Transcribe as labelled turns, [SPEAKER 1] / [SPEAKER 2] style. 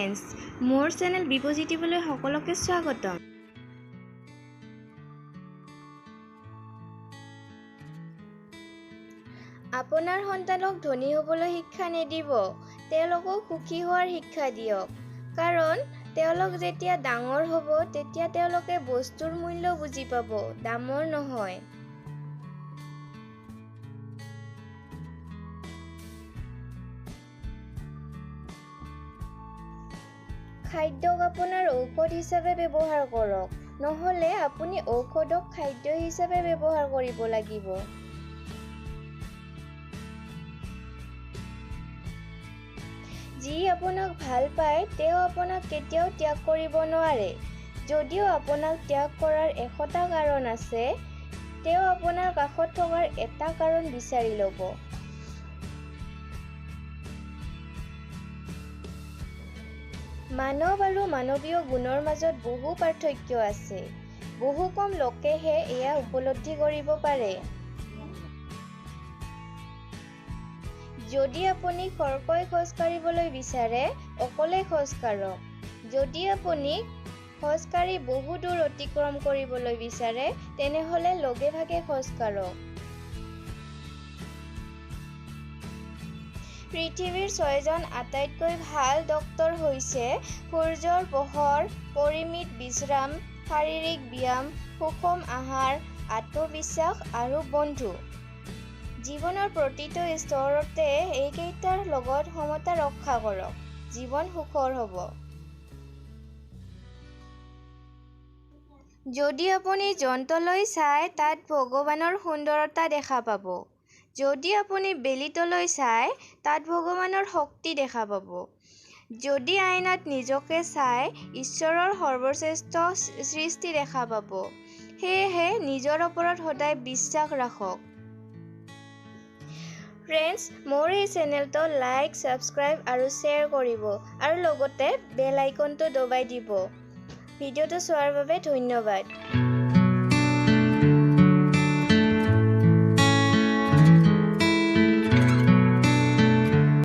[SPEAKER 1] Friends, মোৰ channel B পজিটিভলৈ সকলোকে স্বাগতম। আপোনাৰ সন্তানক ধনী হ'বলৈ শিক্ষা নিদিব, তেওঁলোকক সুখী হোৱাৰ শিক্ষা দিয়ক। কাৰণ তেওঁলোক যেতিয়া ডাঙৰ হ'ব তেতিয়া তেওঁলোকে বস্তুৰ মূল্য বুজি পাব, দামৰ নহয়। খাদ্যক আপোনাৰ ঔষধ হিচাপে ব্যৱহাৰ কৰক, নহ'লে আপুনি ঔষধক খাদ্য হিচাপে ব্যৱহাৰ কৰিব লাগিব। যি আপোনাক ভাল পায় তেওঁ আপোনাক কেতিয়াও ত্যাগ কৰিব নোৱাৰে। যদিও আপোনাক ত্যাগ কৰাৰ 100টা কাৰণ আছে, তেওঁ আপোনাৰ কাষত থকাৰ এটা কাৰণ বিচাৰি ল'ব। মানৱ আৰু মানৱীয় গুণৰ মাজত বহু পাৰ্থক্য আছে, বহু কম লোকেহে এয়া উপলব্ধি কৰিব পাৰে। যদি আপুনি খৰকৈ খোজ কাঢ়িবলৈ বিচাৰে, অকলে খোজ কাঢ়ক। যদি আপুনি খোজকাঢ়ি বহু দূৰ অতিক্ৰম কৰিবলৈ বিচাৰে, তেনেহ'লে লগে ভাগে খোজ কাঢ়ক। পৃথিৱীৰ 6জন আটাইতকৈ ভাল ডক্তৰ হৈছে সূৰ্যৰ পোহৰ, পৰিমিত বিশ্ৰাম, শাৰীৰিক ব্যায়াম, সুষম আহাৰ, আত্মবিশ্বাস আৰু বন্ধু। জীৱনৰ প্ৰতিটো স্তৰতে এইকেইটাৰ লগত সমতা ৰক্ষা কৰক, জীৱন সুখৰ হ'ব। যদি আপুনি জন্তুলৈ চায়, তাত ভগৱানৰ সুন্দৰতা দেখা পাব। যদি আপুনি বেলিটোলৈ চায়, তাত ভগৱানৰ শক্তি দেখা পাব। যদি আইনাত নিজকে চায়, ঈশ্বৰৰ সৰ্বশ্ৰেষ্ঠ সৃষ্টি দেখা পাব। সেয়েহে নিজৰ ওপৰত সদায় বিশ্বাস ৰাখক। ফ্ৰেণ্ডছ, মোৰ এই চেনেলটো লাইক, ছাবস্ক্ৰাইব আৰু শ্বেয়াৰ কৰিব আৰু লগতে বেল আইকনটো দবাই দিব। ভিডিঅ'টো চোৱাৰ বাবে ধন্যবাদ।